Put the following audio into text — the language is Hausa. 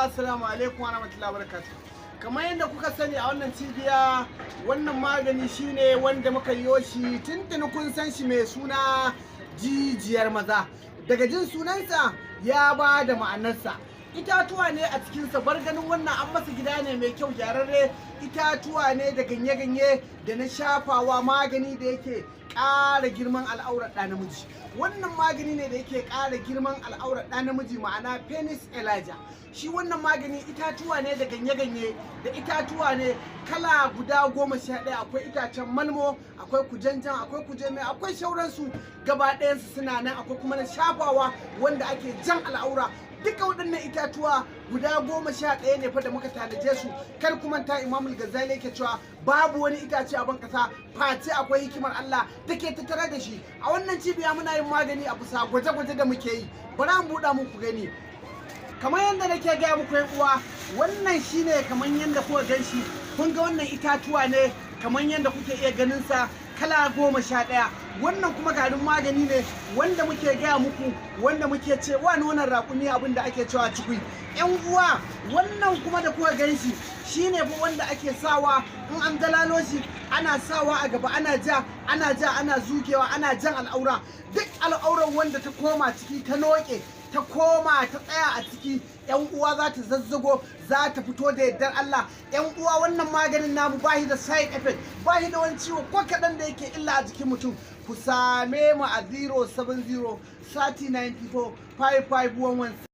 Assalamu alaikum wa rahmatullahi wa barakatuh. Kamar yadda kuka sani, a wannan cibiya, wannan magani shine wanda muka yi shi tuntuni, kun san shi, mai suna jijiyar maza. Daga jin sunansa ya ba da ma'anarsa. Itatuwa ne a cikinsa. Bar ganin wannan, an masa gida ne mai kyau, gyararre. Itatuwa ne da ganye-ganye da na shafawa, magani da yake ƙara girman al'aurar ɗa namiji. Wannan magani ne da yake ƙara girman al'aurar ɗa namiji, ma'ana penis enlarger. Shi wannan magani itatuwa ne da ganye-ganye, da itatuwa ne kala guda 11. Akwai itacen malmo, akwai kujanjan, akwai kujeme, akwai shauransu. Gaba ɗayansu suna nan. Akwai kuma na shafawa wanda ake jan al'aura. Duka waɗannan itatuwa guda 11 ne fa da muka tanaje su. Kar ku manta, Imamul Gazali yake cewa babu wani itace a ban kasa face akwai hikimar Allah da ke tattare da shi. A wannan cibiya muna yin magani a bisa gwaje-gwaje da muke yi. Bari an buɗa muku gani. Kamar yadda nake gaya muku, yan uwa, wannan shine kamar yadda kuka gan shi. Kun ga wannan itatuwa ne, kamar yadda kuke iya ganin sa, kala 11. Wannan kuma garin magani ne wanda muke gaya muku, wanda muke cewa nonon raƙumi, abin da ake cewa cikui. Yan uwa, wannan kuma da kuka gan shi, shine fa wanda ake sawa in an galalo shi, ana sawa a gaba, ana ja, ana ja, ana zugewa, ana jan al'aura. Duk al'auran wanda ta koma ciki, ta noke, ta koma ta tsaya a ciki, yan uwa, za ta zazzago, za ta fito da yardar Allah. Yan uwa, wannan maganin namu ba shi da side effect, ba shi da wani ciwo ko kaɗan da yake illa a jikin mutum. Ku same mu a 070 3094 5511.